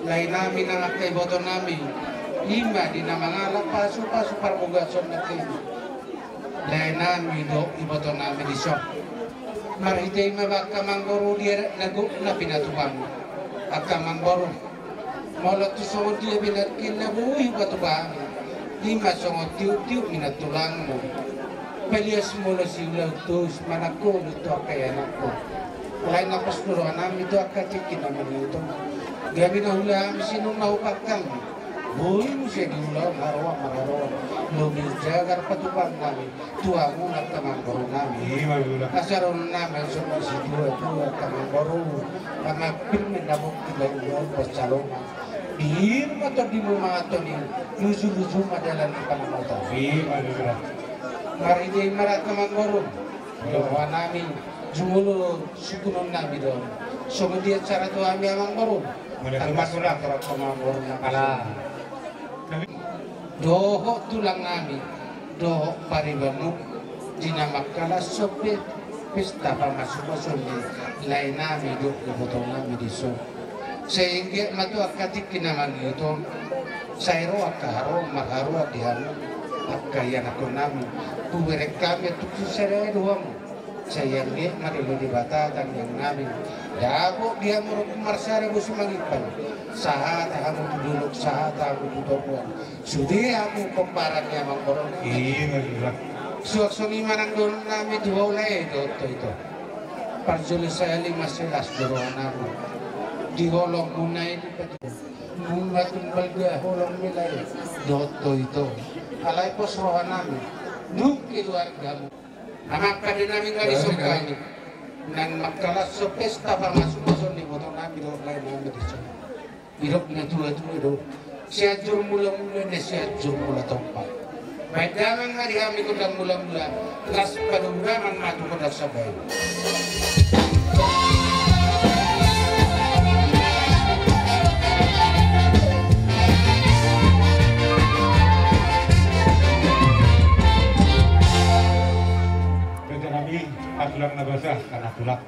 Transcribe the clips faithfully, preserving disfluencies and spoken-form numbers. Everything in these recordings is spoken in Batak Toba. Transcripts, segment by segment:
Lae nami nang angka iboto nami, i ma di na mangalap pasupasu parbagason nangkin. Lae nami dohot iboto nami dison. Marhite i ma ba angka amangboru di adat na gok na pinatupa. Angka amangboru, molo tung songon dia be nangkin na boi hupatupa hami, i ma songon tiuptiup ni nantulangmu. Palias molo siula untos manangkoli tu angka ianakkon. Alai na pos do roha nami tu angka tingki na mangihut on. Gabe na huula hami sinur na hupangkang. Boi muse di ulaon haroa marharoa. Lobi jagar patupaon nami tu hamu na angka amangboru nami. Ima, ima. Asa dohonon nami songon situa-tua angka amangboru. Pangapil mendapot tiga ulaon pansalongan. Dihir ma tondimu mangan tondi, luju-luju ma dalan ni pangamotan. Ima, ima. Marhite i ma ra angka amangboru. Roha nami, jumolo sungkunon nami do on. Songon dia cara tu hami amangboru. Mauliate ma tulang. Tangkas tu angka amangboru na pala. Dohot tulang nami, dohot paribanmu, di na mangkalashon pe pesta pamasupason ni lae nami dohot iboto nami dison. Sai anggiat ma tu angka tingki na mangihut on, sai ro angka haroa marharoa di hamu, angka ianakkon nami, hubereng hami antong tu sada do hamu. Sai anggiat ma di Debata tangiang nami, dapot di hamu rap marsada boi sumangipan, sahata hamu tu dolok, sahata hamu tu toruan. Sude hamu pomparan ni amangboru. Ima, ima. Suang songon i ma nang dohonon nami tu ho lae, dohot ho ito. Parjolo sahali ma silas do roha nami. Di holongmuna i dipatupa. Nunga tung balga holong ni lae, dohot ho ito. Alai pos roha nami. Dung keluargamu. Amang pande nami, nunga dison hami. Nang mangkalashon pesta pamasupason ni iboto nami dohot lae nami dison. Didok na tua-tua do, Sianjur Mula-mula na Sianjur Mula Tombak. Baen damang ma di hami gondang mula-mula, las padomu damang ma tu gondang saba i. Raja nami, angka tulang na basa, angka na tulang.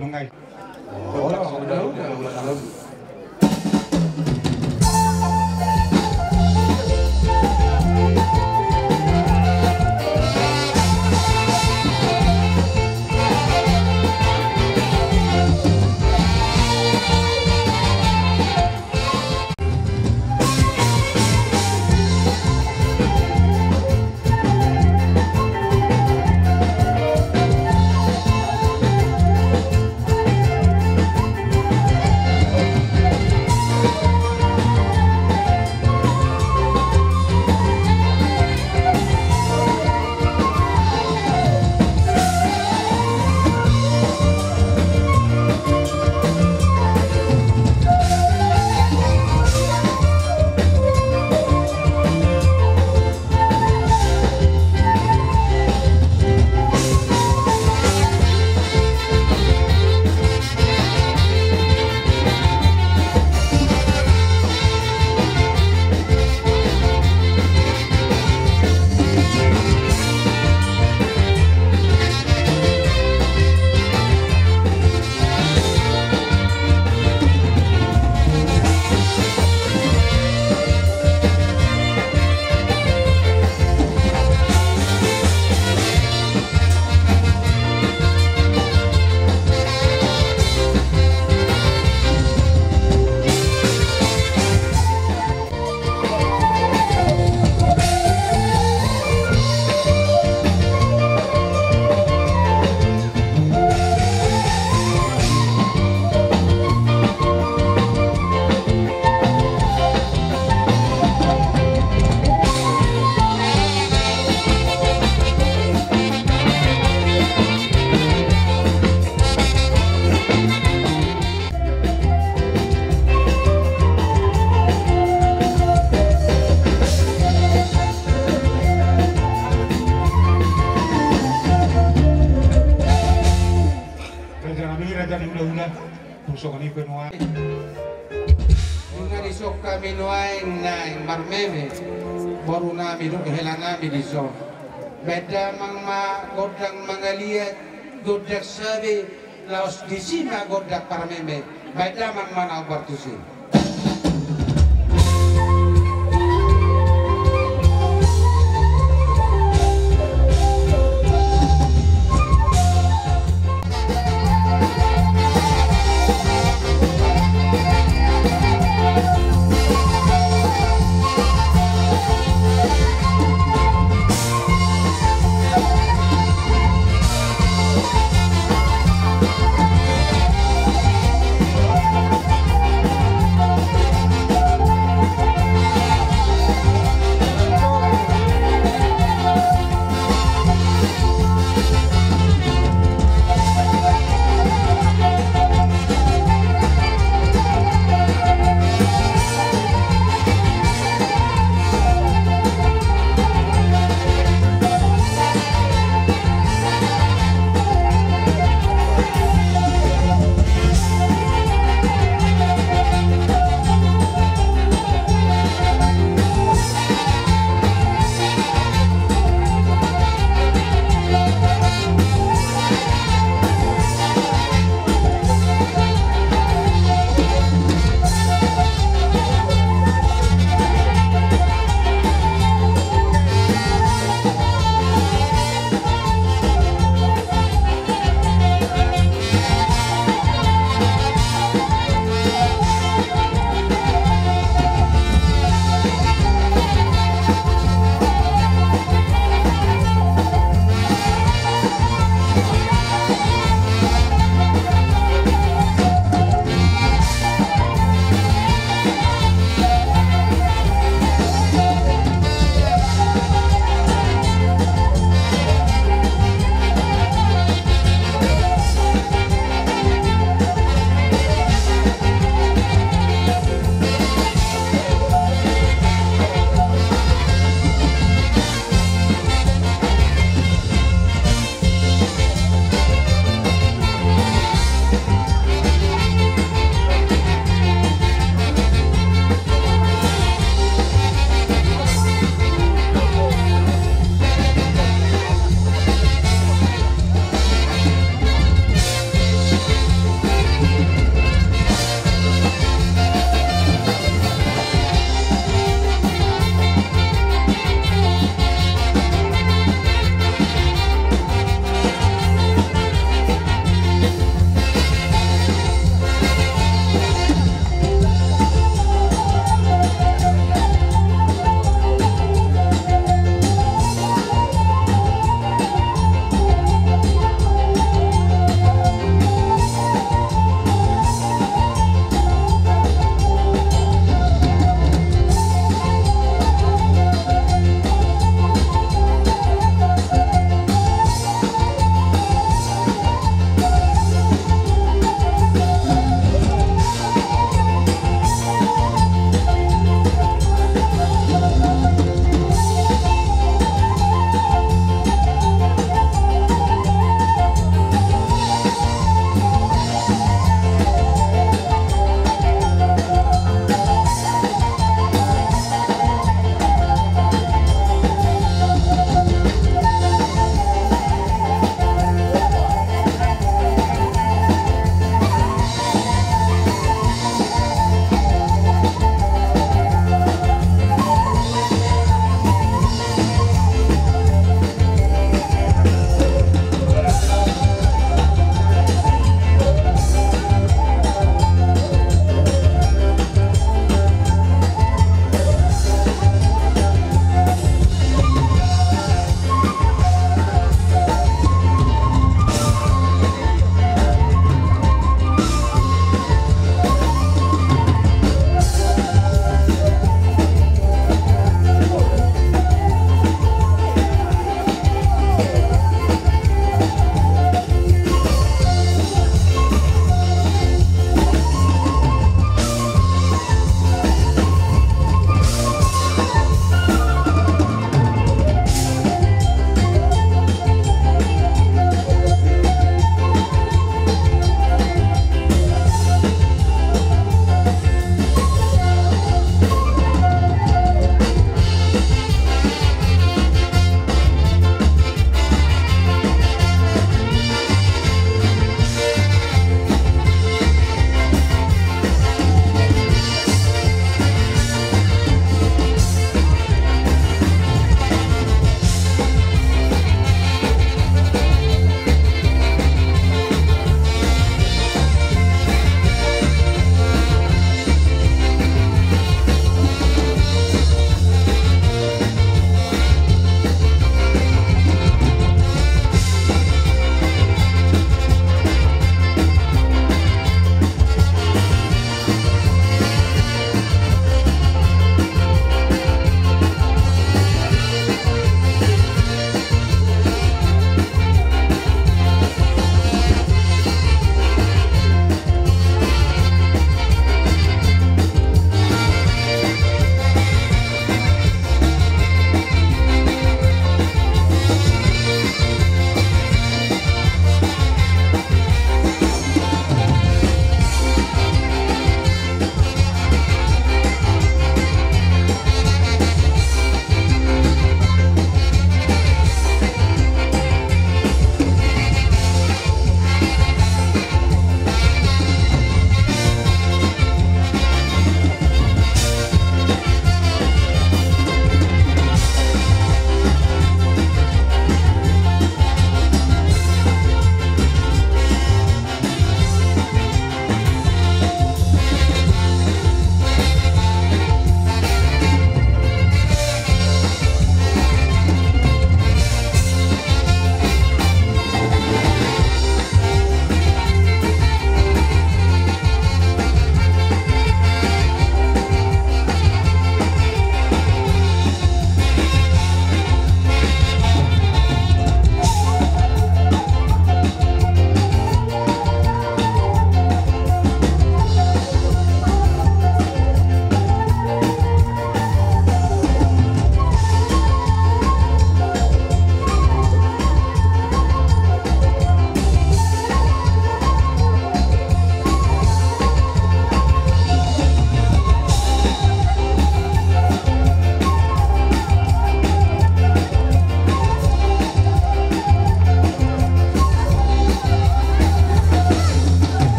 Nunga i. Raja nami, raja ni hulahula, tung songon i pe nuaeng. Nunga dison hami nuaeng naeng marmeme, boru nami dohot hela nami dison. Baen damang ma gondang mangaliat, gondang sabe, laos disi ma gondang parmeme, baen damang ma na hombar tusi.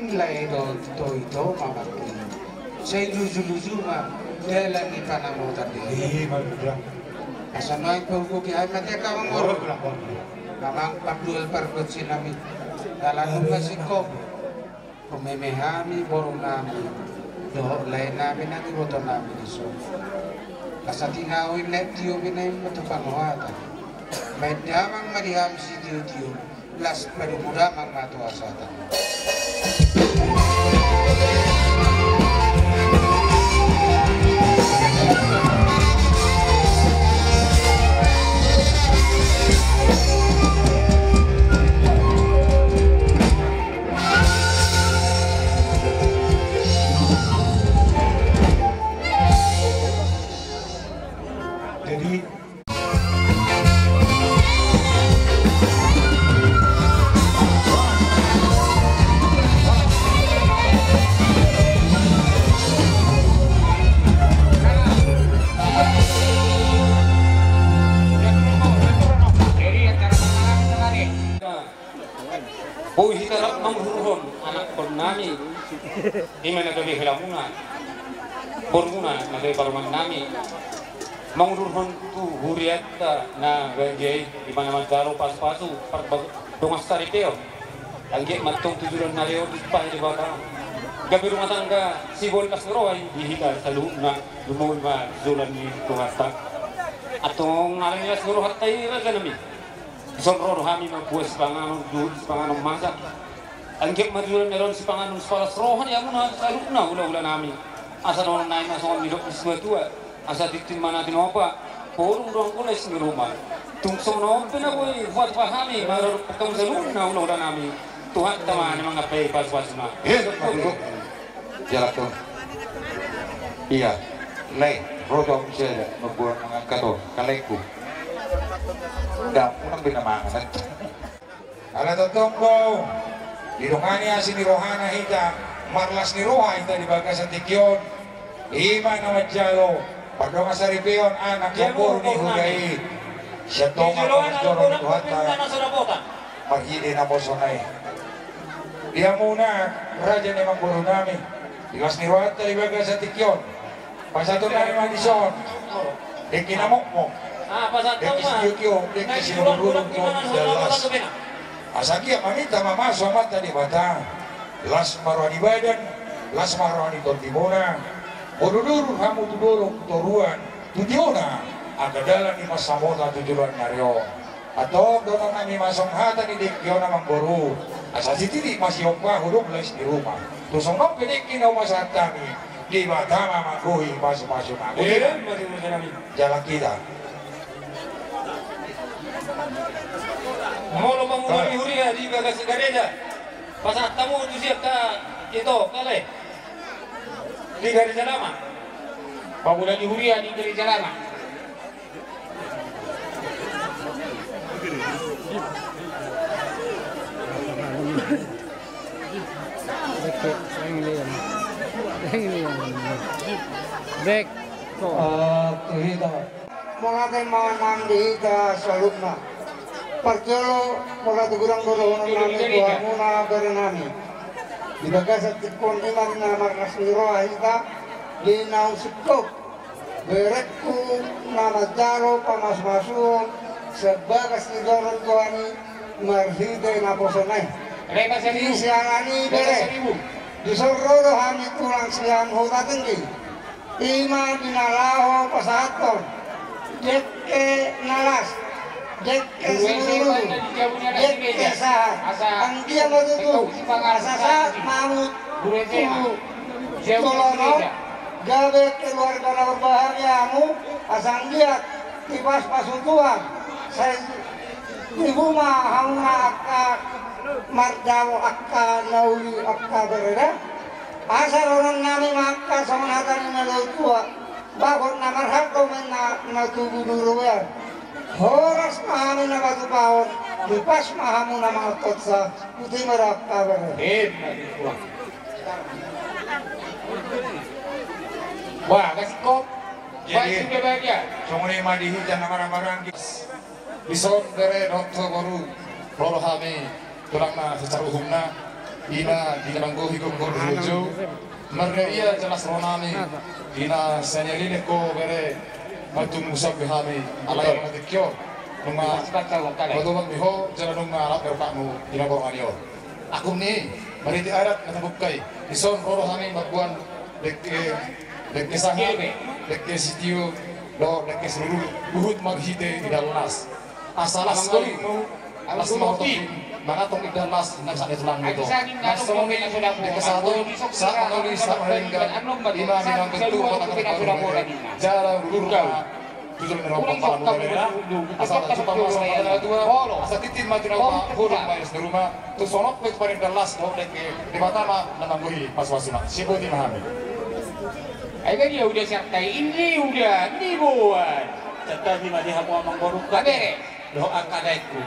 Lae do ito-ito ma mangkin. Sai luju-luju ma dalan ni panamotan di. Asa nuaeng pe hugohi hami ma, ate, amang boru. Amang pandual pargonsi nami. Ala nunga singkop. Humeme hami boru nami dohot lae nami nang iboto nami dison. Asa tinau i na tio be na i ma tu pangohatan. Baen damang ma di hami sitio-tio. Las padomu damang ma tu hasahatan. Jadi, Boi hita rap manguruhon anakkon nami, ima na gabe helamuna, borumuna na gabe parumaen nami, manguruhon tu hurianta na badia i, ima na manjalo pasu-pasu pardongan saripeon. Anggiat ma antong tu joloan ni ari on dipasahat Debata gabe rumah tangga siboan las ni roha i di hita saluhutna, lumobi ma joloan ni Tuhanta. Antong alani las ni rohanta i, raja nami, dison ro do hami mamboan sipanganon, dohot sipanganon masa. Anggiat ma tu joloan ni ari on sipanganon sipalas roha di hamuna saluhutna hula-hula nami. Asa dohonon nami ma songon nidok ni situa-tua: Asa tintin ma na tinopa, porung do anggo las ni ruma. Tung songon on pe na boi huatupa hami maradophon hamu saluhutna hula-hula nami. Tuhanta ma na mangampai pasu-pasuna. Ia, lae, ro jo hamu sada mamboan mangangkat on, kalengku. Ndang unang be na mangan. Ala tongtong do didongani asi ni rohana hita, marlas ni roha hita di bagasan tingki on. Ima na manjalo pardongan saripeon anak dohot boru ni huria i. Sian tonga bagas joro ni Tuhanta marhite naposona i. Di hamuna raja ni amangboru nami, di las ni rohanta di bagasan tingki on, pasahaton nami ma dison dengke na mokmok, dengke sitio-tio, dengke siboru-boru, dengke las. Asa anggiat maminta mamasu Amanta Debata, las ma roha ni badan, las ma roha ni tondimuna. Boru-boru hamu tu dolok, tu toruan, tu tiona, angka dalan ni pansamotan tu joloan ni ari on. Antong dohonon nami ma songon hata ni dengke on, amangboru: Asa sititi ma siompa, hudok las ni ruma. Tung songon on pe dengke na hupasahat hami, Debata ma manggohi pasu-pasuna. Jalang hita. Molo pamula ni huria di bagasan gareja, pasahat hamu tu sian angka ito, angka lae, di gareja lama. Pamula ni huria di gareja lama. Break. Mauliate ma nang di hita saluhutna. Parjolo, mauliate godang do dohonon nami tu hamuna bere nami. Di bagasan tingki on, ima na marlas ni roha hita di naung singkop berengku na manjalo pamasu-masuon sian bagas ni joro ni Tuhan i marhite naposona i. Sian ala ni i, bere, dison ro do hami tulang sian Huta Tinggi. Ima di na laho pasahathon dengke na las, dengke siboru-boru, dengke sahat. Anggiat ma tutu, asa sahat ma hamu tu joloan on, gabe keluarga na marbahagia hamu. Asa anggiat dipasupasu Tuhan, sai tibu ma hamuna angka marjabu, angka na uli, angka bere da. Asa dohonon nami ma angka songon hata ni na dao tua: Bagot na marhalto ma inna na tubu di robean. Horas ma hami na patupahon, lupas ma hamu na mangantonsa. Boti ma da, angka bere. Wah, gasikop. Jadi, songon i ma di hita na marhaha-maranggi. Dison, bere dohot boru, ro do hami tulangna secara umumna. Ina di na manggohi gomgom di hujou. Marga ia jelas rohanami. Ina sanyali neko bere. Matung musab hami. Alai na tingki on. Nunga. Baca wong kale. Baca wong di ho. Jala nunga alat berpakmu. Ina borong ani on. Aku ni. Mariti adat na tabukai. Dison roro hami mamboan. Dengke. Dengke sahat. Dengke sitio. Dohot dengke seluruh. Huhut marhite di dalam nas. Asa las koli. Las ma oto. Mangatong inda las na bisa di tulang itu. Las songon i di kesato. Saat koli saat meninggal. Ima di nang bentuk kota kota kota. Jala lurus. Tujuan dengan kota kota kota. Asa tak suka mas kota dua. Asa titin maju nama. Hurung bayar di rumah. Tu sonok bet paling dalas kau dek. Di mata ma nama goi pas wasuna. Sibuti mahami. Ayo dia udah siap tai ini udah ini buat. Tetapi mati hamu amang boru. Kabere. Doa kadaikku.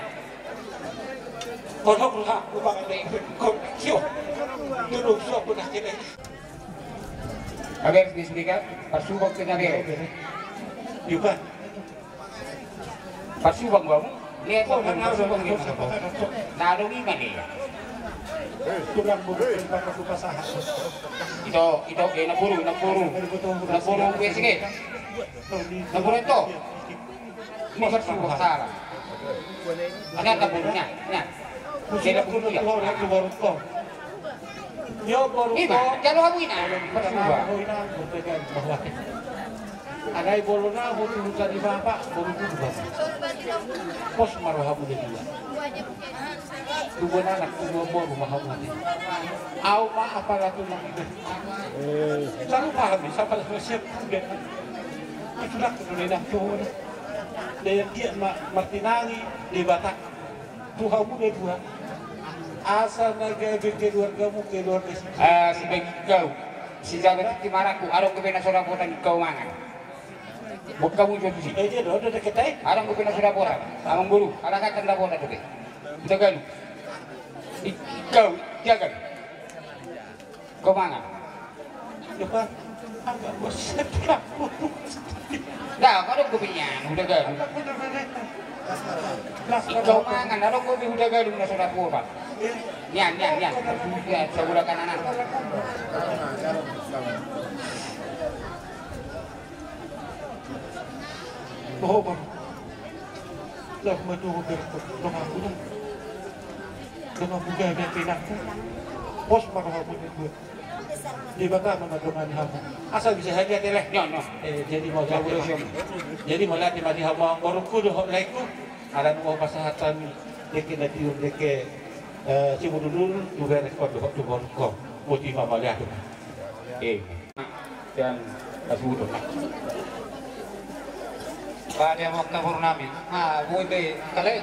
Kodok rohangku mangalehon kondisi on. Tulung soku na kene. Haber di sini kan, parsubang ke haber. Juga. Parsubang bang. Lihat bang, parsubang dia. Lalu gimana ya? Tulang bulu pakai pasahat. Ito, ito, eh, na buru, na buru. Na buru, eh, sige. Na buru ito. Ini parsubang sara. Ada tak burungnya? Nah. Jadi burungnya. Ima, jalo hamu ina. Parsubang. Alai bolona ho tu huta ni bapa, boru tu bapa. Pos ma rohamu di dia. Tubuan anak, tubuan boru ma hamu di. Au ma apala tu nang itu. Sarupa hami, sapa siap kuda. Itulah kemudian tuh. Dia dia ma martinangi di Batak. Tu hamu na dua. Asa na gabe keluargamu keluarga si. Ah, si bagi kau. Si jaga titi maraku, adong gabe na so dapotan kau mangan. Buat kamu jo tusi. Eh, dia dodo deket ai. Adong gabe na so dapotan. Amang guru, ala kata dapotan dope. Jaga lu. I-, kau, jaga. Kau mangan. Coba. Agak bosan aku. Dah, kau dong kopi nian, udah gaduh. Kau mangan, adong kopi udah gaduh, na so dapotan. Nian, nian, nian. Ya, sebelah kanan. Oh, Bang. Lah, madu, dong aku dah. Dong aku gabe pinangku. Pos ma rohamu ni gue. Di baka ma dongani hamu. Asa bisa saja tele. Nyo, nyo. Eh, jadi mau jadi. Jadi mau latih mati hamu angkorku dohot laiku. Aran mau pasahat kami. Deke na tiur deke. Eh, si budulul tu beres ko dohot tu borko. Muti ma maliatu. Eh. Sian Kasudo. Pada mokka boru nami. Ah, boi be kale.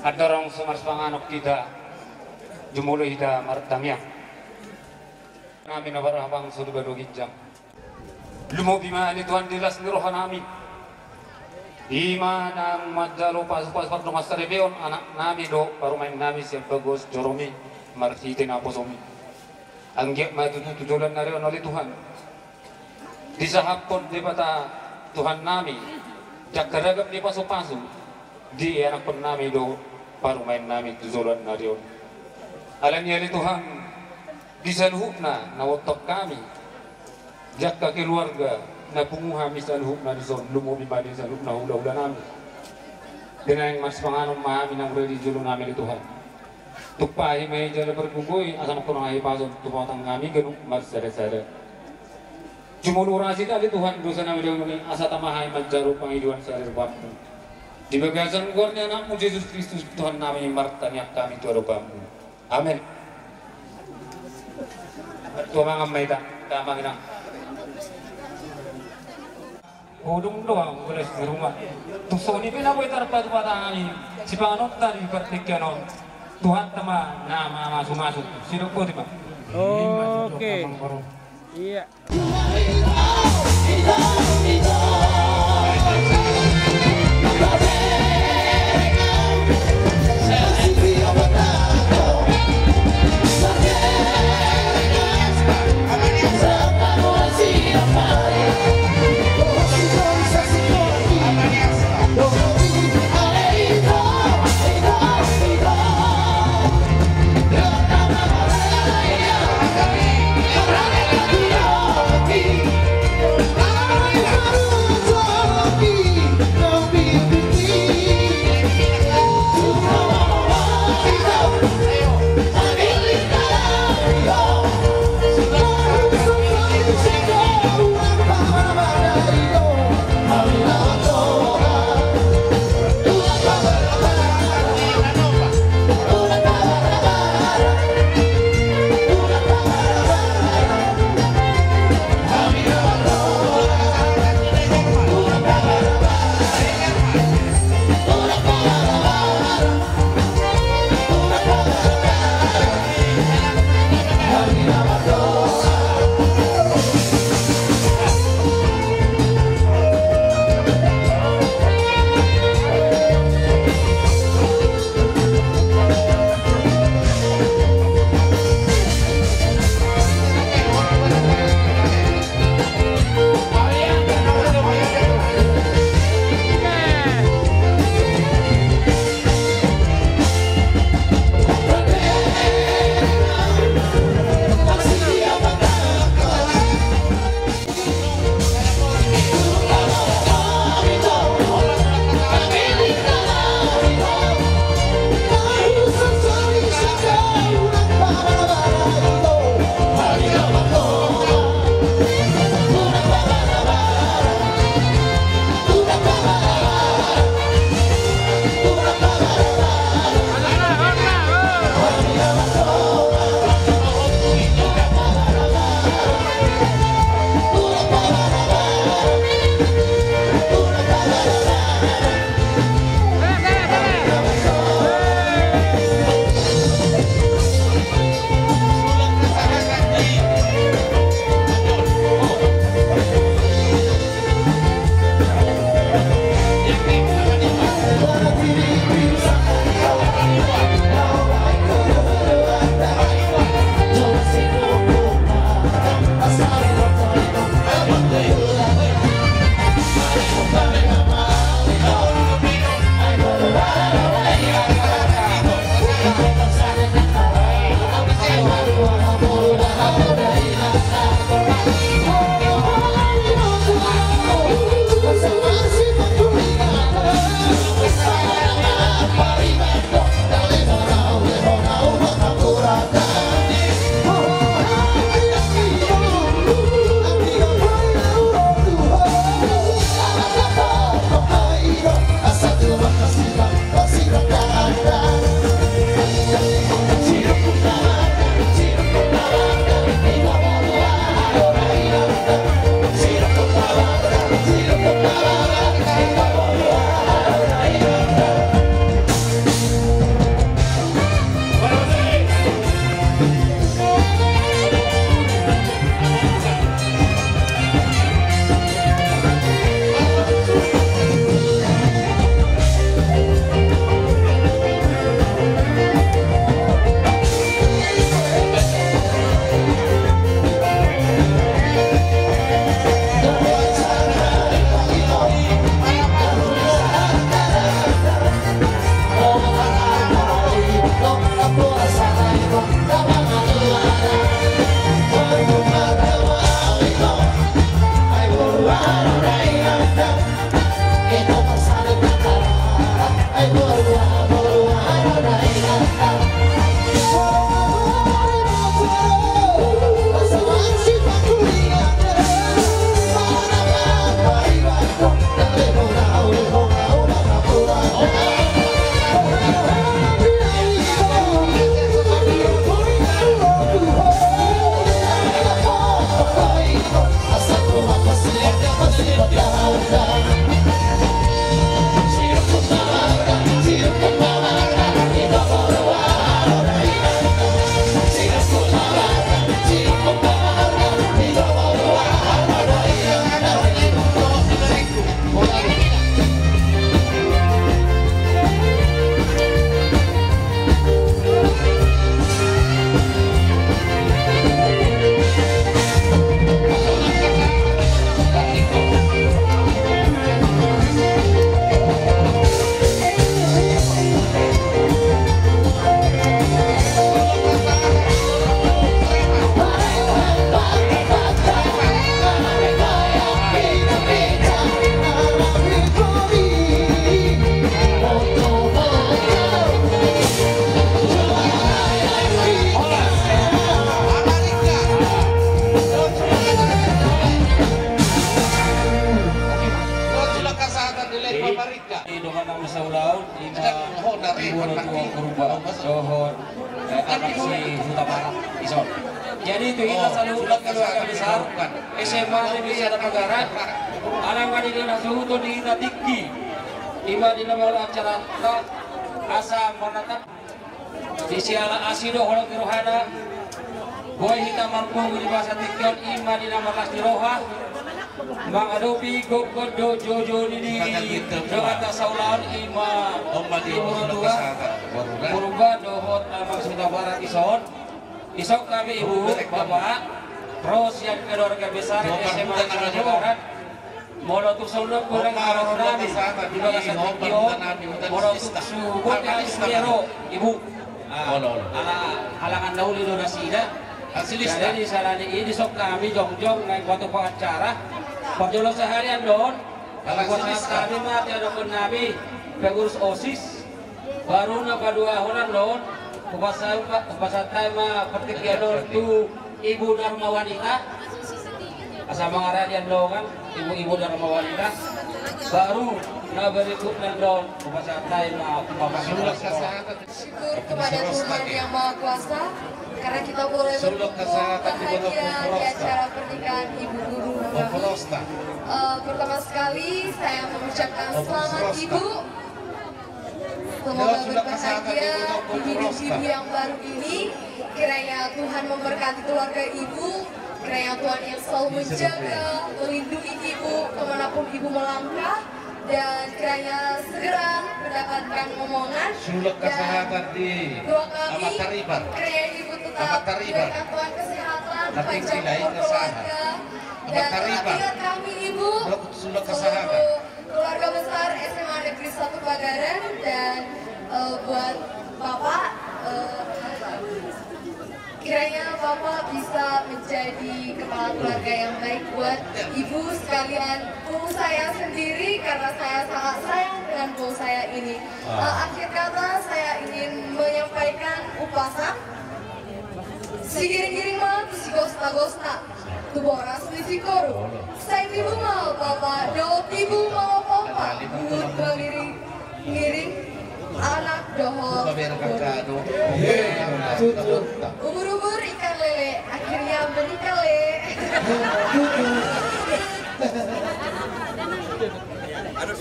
Andorang so marsipanganon hita, jumolo hita martangiang. Nami na parhabang so di banua ginjang. Lumobi ma ale Tuhan di las ni roha nami. Ima na manjalo pasu-pasu pardongan saripeon anak nami dohot parumaen nami sian bagas joromi marhite naposomi. Anggiat ma tutu tu joloan ni ari on ale Tuhan. Disahaphon Debata Tuhan nami, jangka ragam ni pasu-pasu, di ianakhon nami dohot parumaen nami tu joloan ni ari on. Alani ale Tuhan, di saluhutna na botohon hami, jangka keluarga na pungu hami saluhutna dison, lumobi ma di saluhutna hula-hula nami. Di na naeng marsipanganon ma hami na mura di jolo nami ale Tuhan. Tumpahi ma i jala pargogoi, asa mangkorhon hahipason tu pamatang nami ganup marsada-sada. Jumolo urasi ale Tuhan dosa nami daunami, asa tama hami manjalo pangidoan sada tu Bapa. Di bagasan goar ni Anakmu Jesus Kristus Tuhan nami martangiang hami tu adopanMu. Amen. Tua mangan ma hita, tama hita. Godang do ahu golas di rumah. Tung songon i pe na boi tarpatupa tangan i sipanganonta di partingkian on. Tuhanta ma na mamasu-masu. Sidok boti ma. Oke. Iya. Di dongan na masa ulaon, ima ibu na tua Purba dohot, eh, anak si Hutabarat ison. Jadi tu hita saluhutna keluarga besar S M A Negeri Sada Pagaran, ala nunga didok hasuhuton di hita tingki, ima di na molo acaranta asa manatap di siala asi dohot holong ni rohana, boi hita marpungu di bagasan tingki on, ima di na marlas ni roha, mangadopi gokgok dohot joujou ni donganta saulaon, ima ibu na tua Purba dohot anak si Hutabarat ison. Ison hami ibu, bapak, ro sian keluarga besar S M A Negeri Sada Pagaran. Molo tung songon on hurang haroro nami di bagasan tingki on, molo tung suhut hami sudiro ibu. Ah, ala halangan na uli do nasida. Jadi di sana ni i, dison hami jongjong naeng patupa acara. Parjolo sahali annon, pasahat hami ma tiadokon nami pengurus OSIS. Baru na paduahon annon, hupasahat hami ma partingkian on tu Ibu Dharma Wanita. Asa mangaradi annon kan, ibu-ibu Dharma Wanita. Baru na berikutna annon, hupasahat hami ma tu bapak. Syukur kepada Tuhan Yang Maha Kuasa karena kita boleh berkumpul bahagia di acara pernikahan Ibu Guru kami. Eh, pertama sekali saya mengucapkan selamat Ibu. Semoga berbahagia di hidup ibu yang baru ini. Kiranya Tuhan memberkati keluarga ibu. Kiranya Tuhan yang selalu menjaga, melindungi ibu kemanapun ibu melangkah. Dan kiranya segera mendapatkan momongan. Dan doa kami, kiranya ibu tetap diberikan Tuhan kesehatan, panjang umur keluarga. Dan terakhir kami ibu, seluruh keluarga besar S M A Negeri Satu Pagaran dan, eh, buat Bapak, eh, kiranya Bapak bisa menjadi kepala keluarga yang baik buat ibu sekalian, pung saya sendiri, karena saya sangat sayang dengan pung saya ini. Eh, akhir kata saya ingin menyampaikan upasan. Sigiringgiring ma tu sigostagosta, tu boras ni singkoru. Sai tibu ma bapa dohot tibu ma pompa, huhut mangiringiring anak dohot boru. Umur-umur ikan lele, akhirnya menikah le.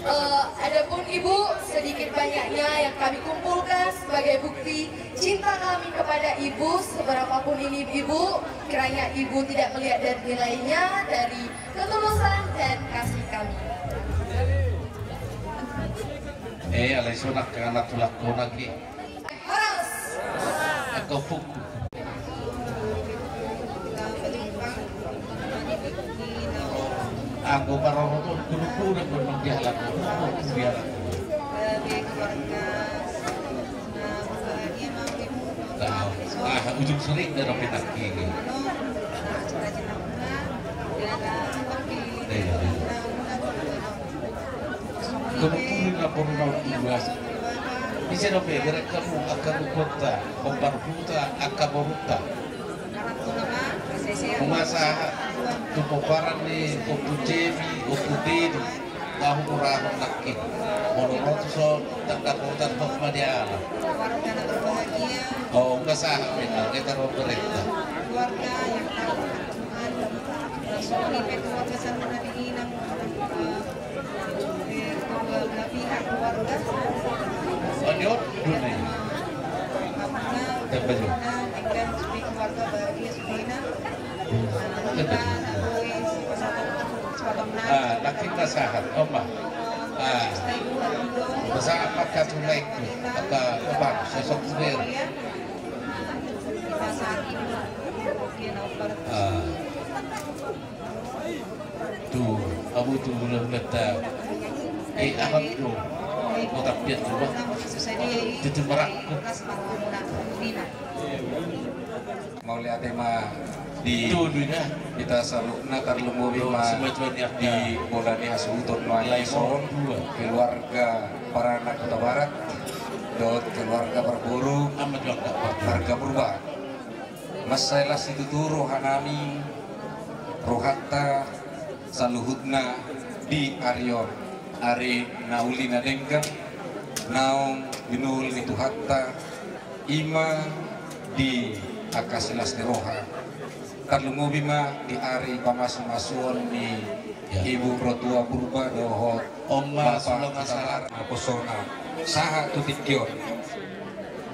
Eh, adapun ibu, sedikit banyaknya yang kami kumpulkan sebagai bukti cinta kami kepada ibu, seberapapun ini ibu, kiranya ibu tidak melihat dari nilainya, dari ketulusan dan kasih kami. Eh, alai sonang ke anak tulak kona ki. Horas. Angka ompuku. Anggo parorot on, kudu-kudu, kudu dihalak, kudu dihalak. Nah, ah, ujung sering dia rapi nangki. Iya, iya. Kemudian lapor nol dua. Bisa dope, gerak kamu, angka rukutta, hombar huta, angka borutta. Masa tu pomparan ni Ompu Jemi, Ompu Dedi, tahu kurahon nangkin. Molo ro tu son, tanda kota hok ma diala. Oh, nggak salah, benar, kita ro berita. Onion, dunia. Tempat itu. Ah, laki pasahat, oma. Ah. Pasahat maka tulai tu, maka obat, sosok sendiri. Ah. Tu, abu tu bulan mata. Eh, aham tu. Kota pian tu, bah. Tutu merakku. Mauliate ma di hita saluhutna, tarlumobi ma di holan ni hasuhuton nuaeng on, keluarga paranak Hutabarat dohot keluarga parboru, marga Purba. Mansai las situtu rohanami, rohanta saluhutna di ari on. Ari na uli na denggan naung binuhul ni Tuhanta, i ma di angka silas ni roha. Tarlumobi ma di ari pamasumasuon ni ibu mertua Purba dohot on ma Bapa sulanga salar. Naposona sahat tu tingki on.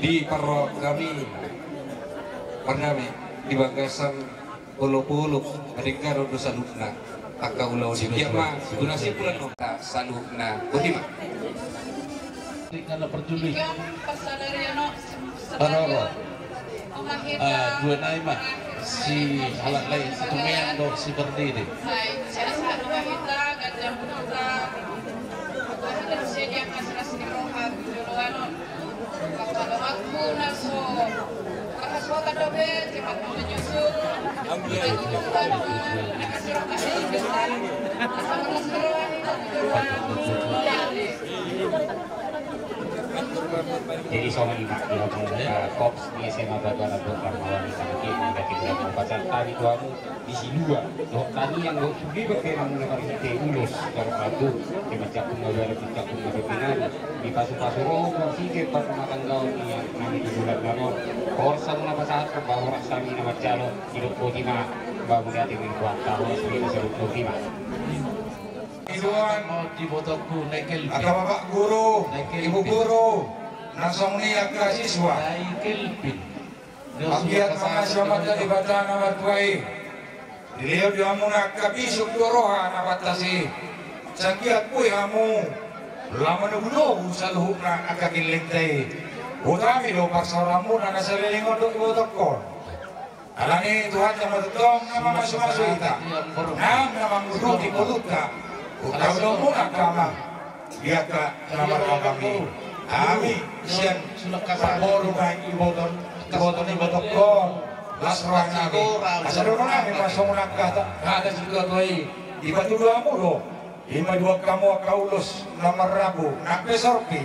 Di parrohahon hami, pardame, di bagasan olopolop, denggan do saluhutna angka ulaon i. Ia ma guna simpulan on saluhutna. Boti ma. Tinggal perjuli. Paroro. Ah, dua nai ma. Si halak lain, si Tumean dohot si Pardede. Jadi songon i ma, eh, kops ni S M A Batu Anak Bongkar Mawar di Sangkip, di Batu Anak Bongkar Mawar di Sangkip. Di Silua dohot tangiang dohot sude berkenan na marhite ulos, torop agung, di mancapung ma bala, mancapung ma dope nami, di pasupasu roha, di parrumatanggaon ni nami tu bulan na ro. Horas hamu na pasahat, ba horas hami na manjalo. Didok boti ma, ba mauliate ma di Tuhanta, horas ma di saluhut, boti ma. Idoan di botongku, Nekel. Angka bapak guru, ibu guru, na songon i angka siswa. Anggiat ma na siamanta Debata na martua i. Dilehon di hamuna angka bisuk tu roha na pantas i. Sai anggiat boi hamu lam manogunogu saluhutna angka gellengta i. Boto hami do parsaoranmuna na saleleng on dohot ibotongkon. Alani Tuhanta ma tongtong na mamasumasu hita, nang na manguduti ngolunta. Utaulomuna angka amang. Di angka na marhahaanggi hami sian parboru nai, iboto, iboto ni ibotongkon, las rohanami. Asa dohonon nami ma songon angka hata, hata situatua i. Dipatudu hamu do, i ma diboan hamu angka ulos na marrambu nang pe sorpi.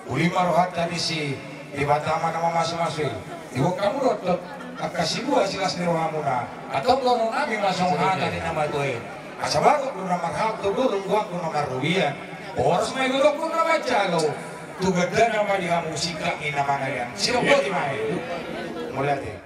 Uli ma rohanta disi, Debata ma na mamasumasu i. Diboan hamu do antong angka sibuat silas ni rohamuna. Antong dohonon nami ma songon hata ni na matua i. Asa bagot do na marhak tu dolok, goang do na marrobean. Horas ma ibotongku na manjalo. Tu gandana ma di hamu singkat ni na mangalean. Sidok boti ma i. Mauliate.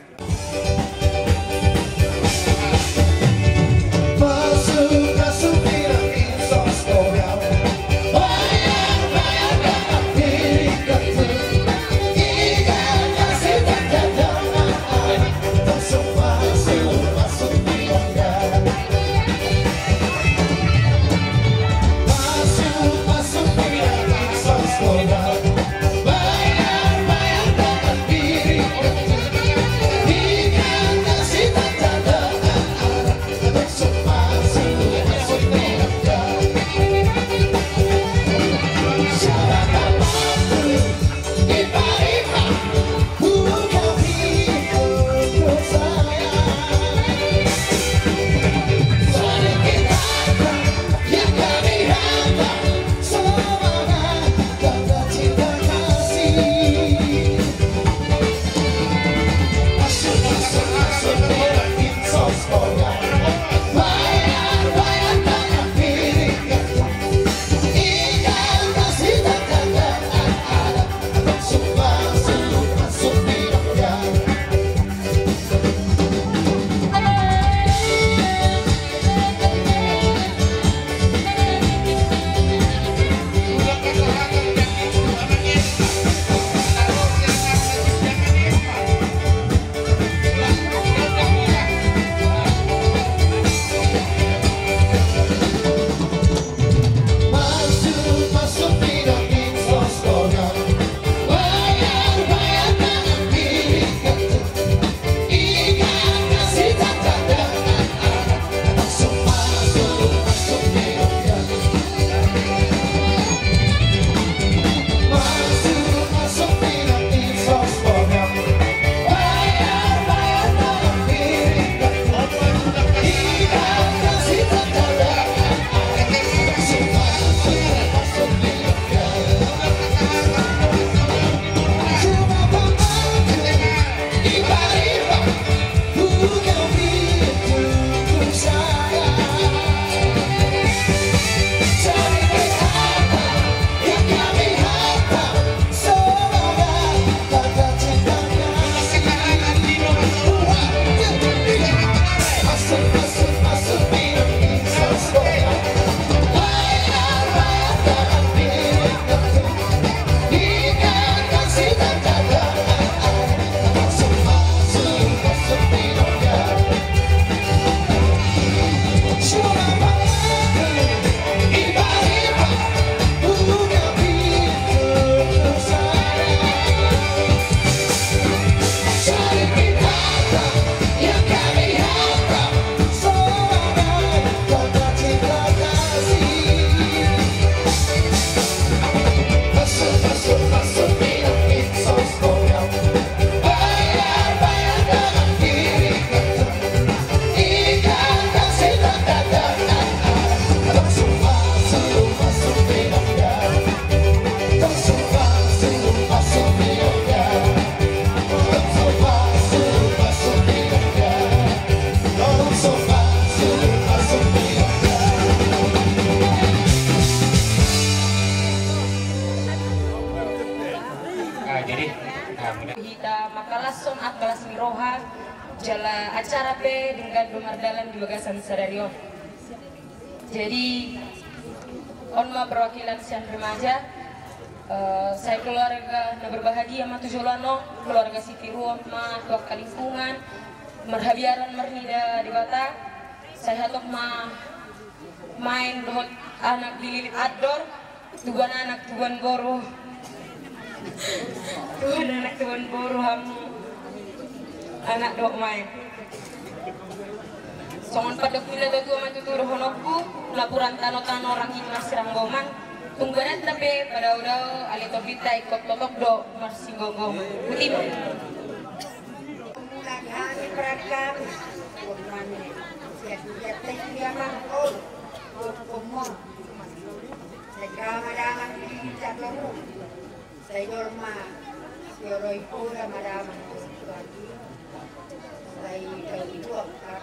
Hita mangkalashon angka las ni roha, jala acara pe denggan do mardalan di bagasan sadari on. Jadi, on ma perwakilan sian remaja, eh, sai keluarga na berbahagia ma tu joloan on, keluarga sitiruon ma tu angka lingkungan, marhabiaran marnida Debata, sai hatop ma maen dohot anak dililit andor, tubuan anak, tubuan boru. Tubuan anak, tubuan boru hamu. Anak dohot maen. Songon pandok ni natuatua ma tutu dohononku, napuran tanotano rangging marsiranggoman, tung badanta pe padaodao, alai tondinta ingkon totop do marsinggomgoman. Boti ma. Hami perangkami. Sai jolo ma sioloi poda ma damang. Sai jolo ma.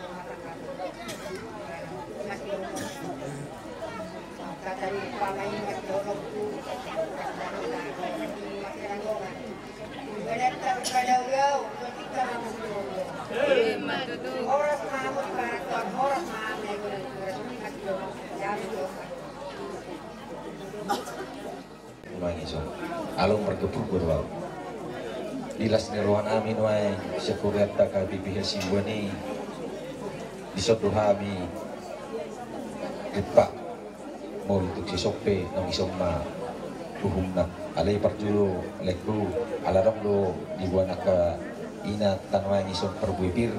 Kata ni pamain ma sioloi. Horas ma hamu di pangarantoan, horas ma hamu. Nuaeng ison, along margapur do au. Di las ni rohanami nuaeng sian hurianta K P P Hasibuan i, dison do hami rimpang. Molo tung sisompe naung ison ma uhumna. Alai parjolo laengku, ala adong do diboan angka inanta nuaeng ison parbue pir,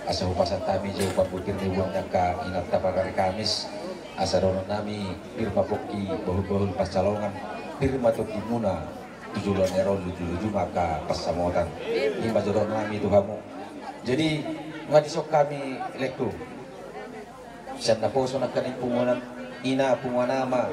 asa hupasahat hami jo parbue pir ni boan angka inanta parari Kamis, asa dohononnami pir ma pongki bahulbahul pansalongan, pir ma tondimuna tu joloan ni ari on lujuluju ma angka pansamotan. I ma jo dohononnami tu hamu. Jadi, nga dison hami laengku. Sian naposo nangkaning punguan ina punguan ama.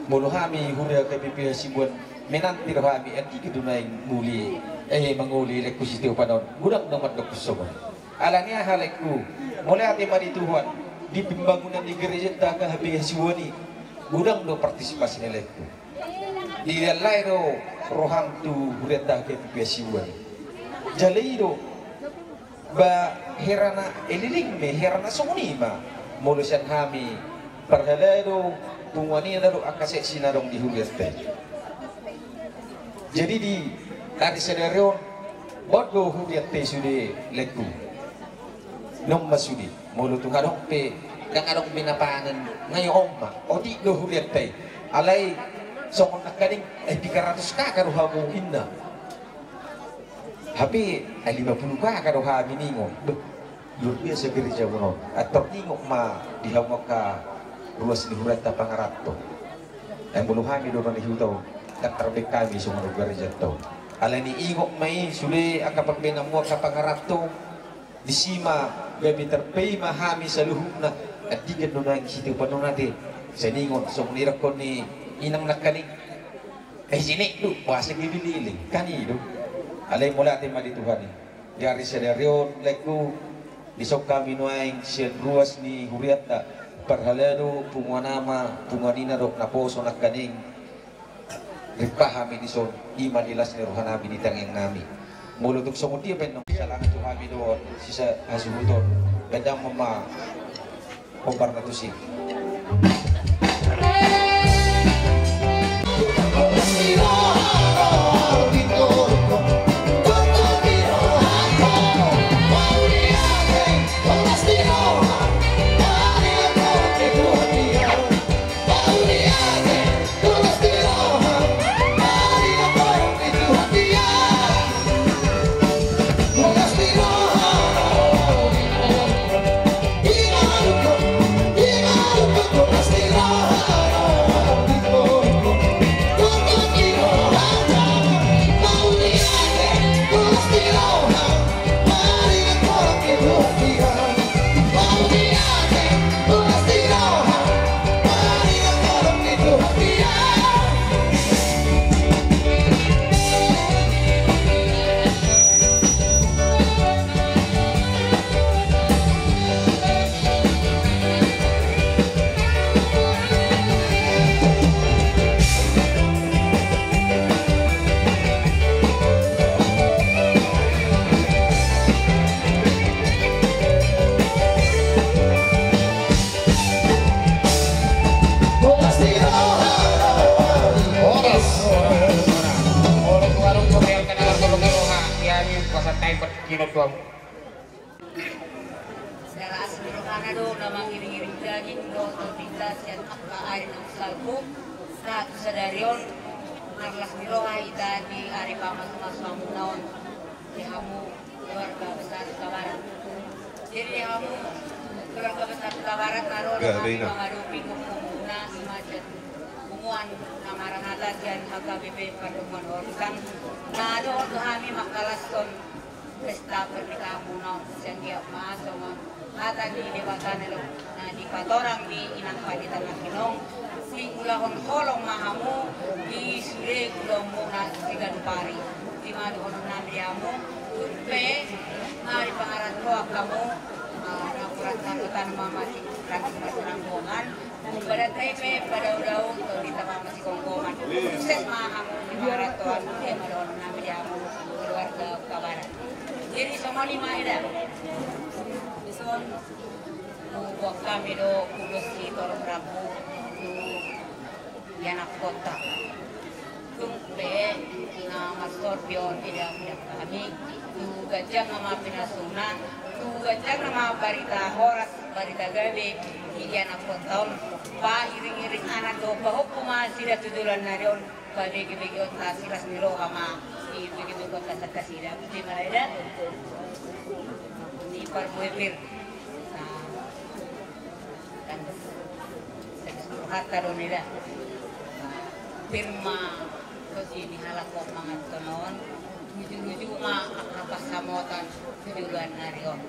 Molo hami huria K P P Hasibuan menanti do hami, andigan do nuaeng muli, eh, mangoli laengku sitiupan on. Godang do mandok songon i. Ala ni aha laengku? Mauliate ma di Tuhan, di pembangunan ni gerejanta K P P Hasibuan i. Godang do partisipasi ni laengku. Dilehon do roham tu hurianta K P P Hasibuan i. Jala i do. Ba hera na eleleng ma, hera na songon i ma. Molo sian hami parhalado punguan ina dohot angka seksi na adong di hurianta i. Jadi di ari sadari on, boan do hurianta i sude laengku. Nunga ma sude, molo tung adong pe, ndang adong be na panen, nga i on ma, otik do hurianta i. Alai songon nangkaning, eh, piga ratus K K do hamu inna. Hape, eh, lima puluh K K do hami ningon. Doh, luar biasa gereja muna on. Antar ningon ma di hamu angka ruas ni hurianta pangaranto. Eh, molo hami do na di huta on, ndang tarbaen hami songon gereja on. Alani i ingot ma i sude angka pambaenanmu angka pangaranto. Disi ma gabe tarpaima hami saluhutna. Andigan do nuaeng sitiupan on ate. Sai ningon songon nidok ni inang nangkaning. Eh, sinik do, boasa gabe leleng, kan i do. Alai mauliate ma di Tuhan i. Di ari sadari on laengku, dison hami nuaeng sian ruas ni hurianta, parhalado, punguan ama, punguan ina dohot naposo nangkaning. Rimpang hami dison, i ma di las ni rohanami di tangiangnami. Molo tung songon dia pe nunga salah tu hami dohot sisa hasuhuton, baen damang ma. Hombar na tusi. Las ni rohana do na mangiring-iring daging dohot tondinta sian angka ari na salpu. Sahat tu sadari on marlas ni roha hita di ari pamasu-masu hamuna on. Di hamu keluarga besar Hutabarat. Jadi di hamu keluarga besar Hutabarat na ro di hami mangadopi gomgomuna, ima sian punguan na marhata sian H K B P Pandohan Horusan, na dohot tu hami mangkalashon pesta pernikahanmuna on. Sian dia ma songon hata ni Debata na, na dipatorang di inang pandita na ginong, diulahon holong ma hamu di sude ulaonmuna siganup ari. Di ma dohononnami di hamu, tung pe na dipangarantoan hamu, ah, na kurat na rotan ma masi ranting masi ranggongan. Badan pe pe padao-dao, tondinta ma masi gomgoman. Sukses ma hamu di pangarantoan, di ma dohononnami di hamu keluarga Hutabarat. Jadi songon i ma eda. Dison huboan hami do ulos sitorop rambu tu ianakhonta. Tung pe na marsorpi on eda, eda hami tu ganjang na ma pinasuna, tu ganjang na ma barita horas, barita gabe di ianakhonta on. Pairing-iring anak do pahompu ma nasida tu joloan ni ari on. Pabege-begeonta silas ni roha ma dibege-begeonta sian nasida. Di ma eda ni parbue pir. Nah, kan sagas rohanta do on eda. Pir ma tondi ni halak on manganhon on. Uju-uju ma angka pansamotan tu joloan ni ari on.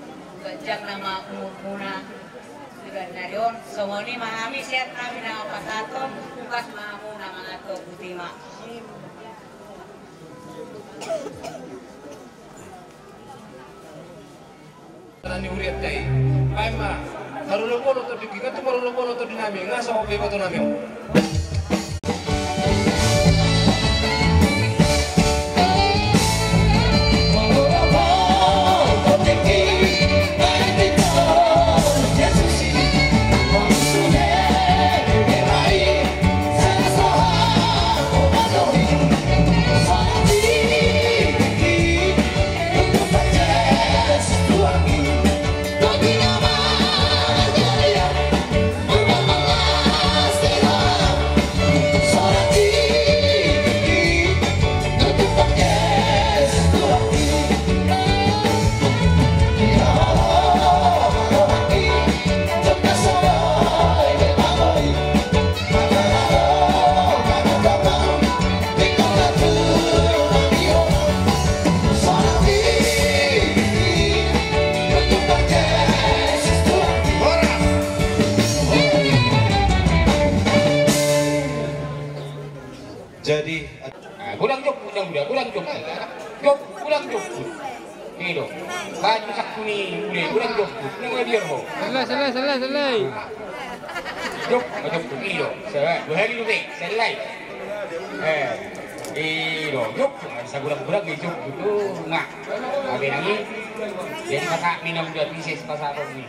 Ganjang na ma umurmuna tu joloan ni ari on. Songon i ma hami sian hami na pasahathon, pas ma hamu na manganhon. Botima. Nang ni hurianta i. Baen ma. Marolop-olop tondinami, nga tu marolop-olop tondinami, nga songon botonami on. Jadi, ah, godang jokput, godang, godang jokput. Jokput, godang jokput. I do. Baju saku ni ule, godang jokput. Nang ule biar ho. Selai, selai, selai, selai. Jokput, ah, jokput, i do. Selai. Dua hari dua hari, selai. Eh, i do. Jokput, sagodang-godang i jokput tu rumah. Abe nang i. Jadi pasahat ni na muda pises pasahat ni.